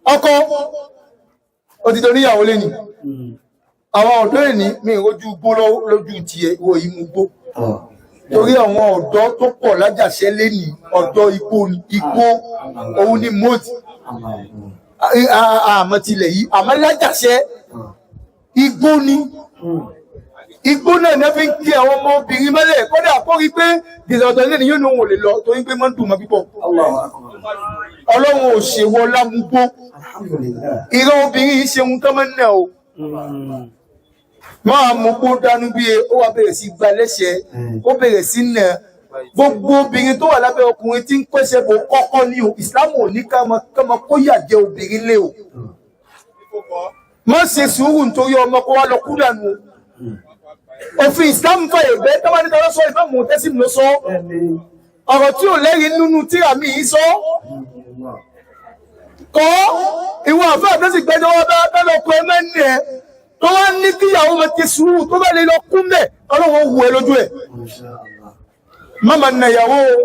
Ọkọ ó ti torí ìyàwó lẹ́ni. Àwọn ọ̀dọ́ ẹ̀ní mi ìrójú gbó lójú tiẹ̀, ìwọ yìí mú gbó, torí àwọn ọ̀dọ́ tó pọ̀ lájàṣẹ́ lẹ́ni, ọ̀dọ́ igbó ni. Igbó òun ni mọ́tì àmọ́ tilẹ̀ yìí, àmọ́ lájàṣẹ́ igbó ni. Igbó náà ní fi ń kí àwọn ọmọbìnrin mọ́lẹ̀. Kódà kó rí pé dìsọ̀tọ̀ ilé ni yóò ní òun ò lè lọ, torí pé máa ń dùn mọ́ pípọ̀. Ọlọ́run ò ṣèwọ lámúgbó. Ìran obìnrin yìí ṣe ohun tó máa ń nà o, máa mú kó dánú bí e. Ó wá bẹ̀rẹ̀ sí gba lẹ́sẹ̀, ó bẹ̀rẹ̀ sí nà. Gbogbo obìnrin tó wà lábẹ́ ọkùnrin tí ń pẹ́sẹ̀ bò kọ́kọ́ ní o. Ìsìlámù ò ní ká máa kó yà jẹ obìnrin lé o. Má ṣe sùúrù nítorí ọmọ kó wá lọ kú dànù o. Òfin Ìsìlámù fàyè gbẹ́ tọ́ba níta lọ́sọ ìfẹ́ tẹ́sí ló sọ ọ̀rọ̀ tí ò lẹ́rìí nínú tíra mi yìí sọ kọ́. Ìwọ àfẹ́ àtẹ́sí gbẹ́jọ́ wá bá bá lọ kọ ẹ mẹ́rin ẹ tó wá ní kíyàwó ma ti sùúrù, tó bá lè lọ kú mẹ́, Ọlọ́run wù ẹ lójú ẹ̀. Má ma nà ìyàwó o.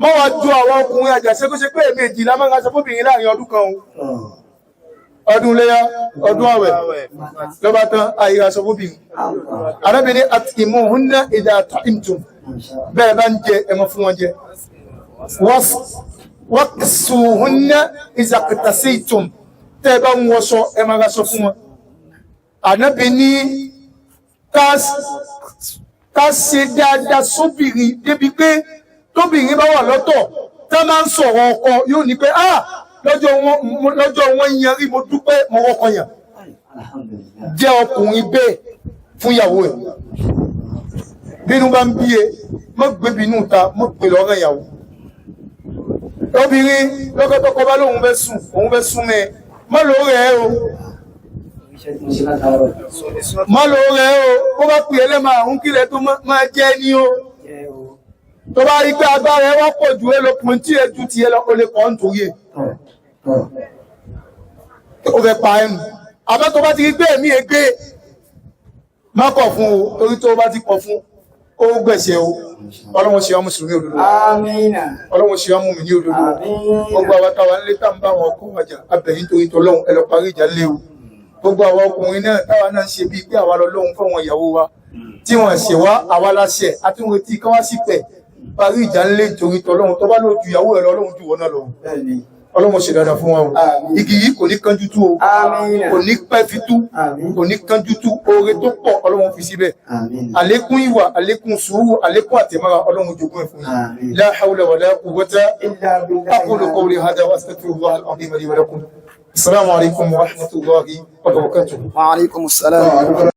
Má wàá ju àwọn ọkùnrin àjàṣe kó ṣe pé èmi èjìlá máa ń aṣọ fóbìnrin láàrin ọdún kan o. Ọdún léyà, ọdún àwẹ̀ lọ́ba tán, àyíra aṣọ fóbìnrin. Arábìnrin at'imuhunna idha ta'imtum, bẹ́ẹ̀ bá ń jẹ, ẹ máa fún wọn jẹ. Waksuhunna idha iqtasaytum, tẹ́ ẹ bá ń wọṣọ, ẹ máa raṣọ fún wọn. Ànábì ní ká ṣe dáadáa sóbìnrin débi pé tóbìnrin bá wà lọ́tọ̀ tá máa ń sọ̀rọ̀ ọkọ, yóò ní pé, "Ah, lọ́jọ́ wọn yan rí, mo dúpẹ́ mo rọ́kọ yàn." Jẹ́ ọkùnrin bẹ́ẹ̀ fún ìyàwó ẹ̀. Bínú bá ń bí e, mọ́ gbé bínú ta, mọ́ gbé lọ́rọ̀ ìyàwó. Obìnrin lọ́kọ́tọ́kọ́ bá lóun fẹ́ sùn, òun fẹ́ sún mẹ́, má ló rẹ̀ o, má ló rẹ̀ o. Bó bá pè é lẹ́mọ̀ àrùn kílẹ̀ tó máa jẹ́ ní o. Tó bá rí pé agbára ẹ wá pọ̀ jù ẹ lọ, pọ̀ tí ẹ ju tiẹ̀ lọ, o lè kọ́ nítorí ẹ̀ ó fẹ́ pa ẹnu. Àmọ́ tó bá ti rí pé ẹ̀mí ẹ gbé, má kọ̀ fún o, torí tó bá ti kọ̀ fún, ó gbẹ̀ṣẹ̀ o. Ọlọ́run ṣe wá mùsùlùmí òdodo. Amina. Ọlọ́run ṣe wá mùmínì òdodo. Àmín. Gbogbo àwọn táwa ń lé tá ń bá àwọn ọkọ wàjà abẹ̀yìn torí tọlọ́run, ẹ lọ parí ìjà lé o. Gbogbo àwọn ọkùnrin náà táwa náà ń ṣe bíi pé àwa lọ́lọ́run fáwọn ìyàwó wa tí wọ́n ṣe wá, àwa la ṣẹ̀, àti wọn tí káwá sí pẹ̀ parí ìjà ńlé torí tọlọ́run. Tó bá lọ ju ìyàwó ẹ lọ, Ọlọ́run ju wọn náà lọ. Ọlọ́run ṣe dáadáa fún wa o. Àmín. Igi yìí kò ní kánjú tú o. Àmín. Kò ní pẹ́ fi tú. Àmín. Kò ní kánjú tú. Oore tó pọ̀, Ọlọ́run fi síbẹ̀. Àmín. Àlékún ìwà, àlékún sùúrù, àlékún àtẹ̀mọ́ra, Ọlọ́run jogún ẹ̀ fún yín. Àmín. La hawla wala quwwata. Illa billah. أقول قولي هذا وأستغفر الله العظيم لي ولكم. السلام عليكم ورحمة الله وبركاته. وعليكم السلام.